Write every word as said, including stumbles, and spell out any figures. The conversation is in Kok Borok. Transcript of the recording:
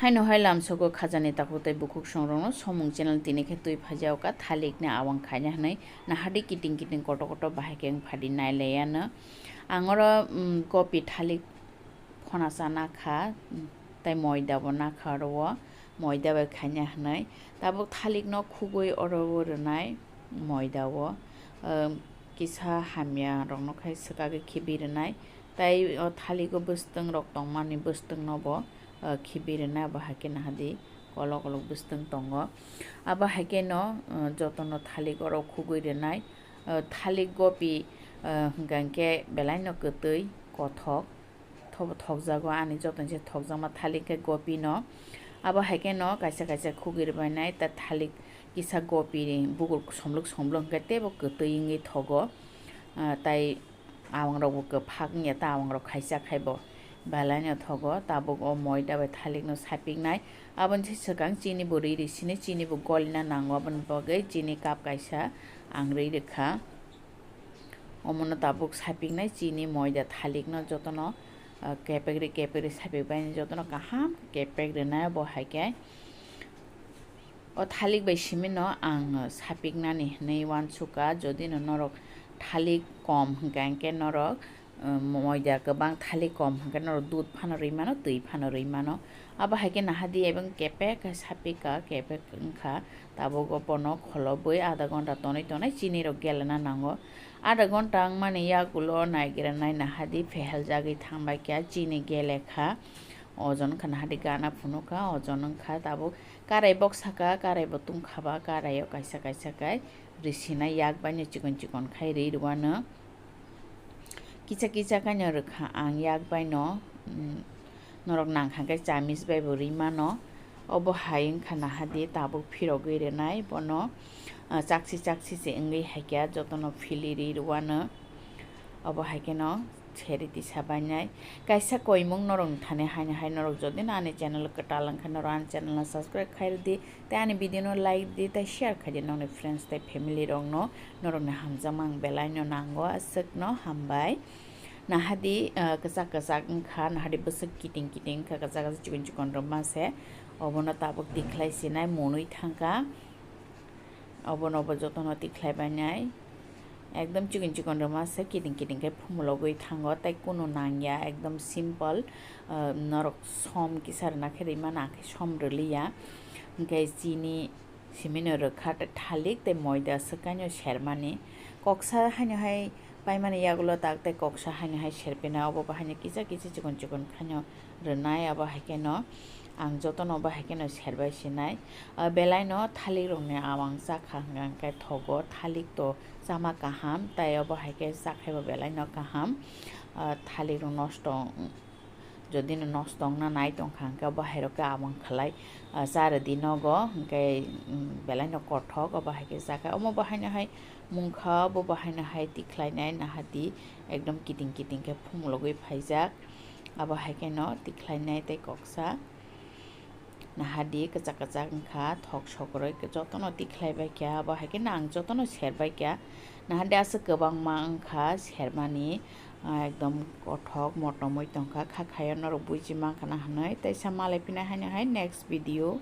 Haino hai lamsogo khajani takhuk tei bukhuk songrokno somung channel tini khe twi phaijao ka thalikni awang khaina hwnwi nahadi kiting kiting kotor kotor bahai khe wng phadi nai laiya no. Ang oro, mm, kopi thalik phona cha nakha, mm, tei moida bo nakha oro o, moida bai khaina hwnwi. Tabuk thalikno khugwi oro o rwnai moida o, um, kisa hamya rokno khai swkagwi khibi rwnai. Tei o thaligo bwswtwng rok tongmani bwswtwng no bo, uh, khibi rwnai, abo hai khe nahadi kolok kolok bwswtwng tongo. Abo hai khe no, uh, jotono thalik oro khugwi rwnai. Uh, thalik gopi, uh, hwnkha hwnkhe belai no kwtwi kothok. Thobo thokjago, ani jotono se thokjakma thalik khe gopi no. Abo hai khe no kaisa kaisa khugwi rwbainai, ta thalik kisa gopi ni bugul somluk somluk hwnkhe teibo kwtwi wngwi thogo. Ah, tai awang rok bo kwphak wngya, ta awang rok khaisa khai bo belai no thogo. Tabuk o moida bai thalik no sapiknai, aboni se swkang chini bo rwi rwi sini, chini bo golina nango, aboni bagwi chini cup kaisa ang rwi rwkha. Omono tabuk sapiknai chini moida thalikno jotono, ah, kepek ri kepek ri sapikbaini jotono kaham kepek rwnai bo hai khe. O thalik bai simino ang sapiknani hwnwi uansukha, jodi no norok thalik kom hwnkha hwnkhe norok, ah, moida kwbang thalik kom hwnkhe norok dudh phano rwi mano, twi phano rwi mano. Abo hai khe nahadi ebong kepek khe sapikha, kepek wngkha. Tabuk o bono kholobwi adha ghonta tonwi tonwi chini rok gelana nango. Adha ghonta wngmani yagulo naigiranai nahadi pheheljagwi thangbai kha, chini gelekha. Ojon wngkha nahadi gana phunukha, ojon wngkha tabuk karai boksa kha, karai bo tungkha ba, karai o kaisa kaisa khai risinai yak baino chikon chikon khai ri rwano. Kisa kisa khaino rwkha ang yak baino, mm, norok nangkha khe chamis bai bo rwi mano. Obo hai wngkha nahadi tabuk phirogwi rwnai bono, ah, chaksi chaksi se wngwi hai khe jotono phili ri rwano. Obo hai kheno seri tisa bainai. Kaisa koimung norok thani haino hai norok jodi no ani channel kwtal wngkha norok ani channel no subscribe khai rwdi. Tei ani video no like di, tei share khai di nokni friends tei family rokno, norokni hamjakma ang belai no nango, aswk no hambai. Nahadi, ah, kwchak kwchak wngkha, nahadi bwswk kiting kiting wngkha, kwchak kwchak chikon chikon rwma se, obono tabuk tikhlai sinai monwi thangkha, obono bo jotono tikhlai bainai. Ekdom chikon chikon rwma se kiting kiting khe phumulogwi thango, tei kunu nangya, ekdom simple, ah, norok som kisa rwna khe rwima nang khe som rwliya. Hwnkhe chini simino rwkha tei thalik tei moida swkaino sermani. Koksa haino hai paimani yagulo tak tei koksa haino hai serpina, obo bo haino kisa kisa chikon chikon khaino rwnai, abo hai kheno ang jotono bo hai kheno serbai sinai. Ah, belai no thalik rokni awang chakha hwnkha hwnkhe thogo, thalik to chama kaham, tei obo hai khe chakhaibo belai no kaham. Ah, thalik rok nosto, jodi no nosto wngna nai tongkha hwnkhe obo hai rok khe awang khlai, ah, cha rwdi nogo, hwnkhe, mm, belai no kothok obo hai khe chakha. Omo bo haino hai mungkha, obo bo haino hai tikhlai nai nahadi ekdom kiting kiting khe phumulogwi phaijak. Abo hai kheno tikhlai nai tei koksa. Nahadi kwchak kwchak wngkha, thok sokroi jotono tikhlai bai kha, abo hai kheno ang jotono ser bai kha. Nahadi aswk kwbangma wngkha sermani, ah, ekdom kothok motomwi tongkha, kha khaio norok buji mankha na hwnwi, teisa malai phina haino hai next video.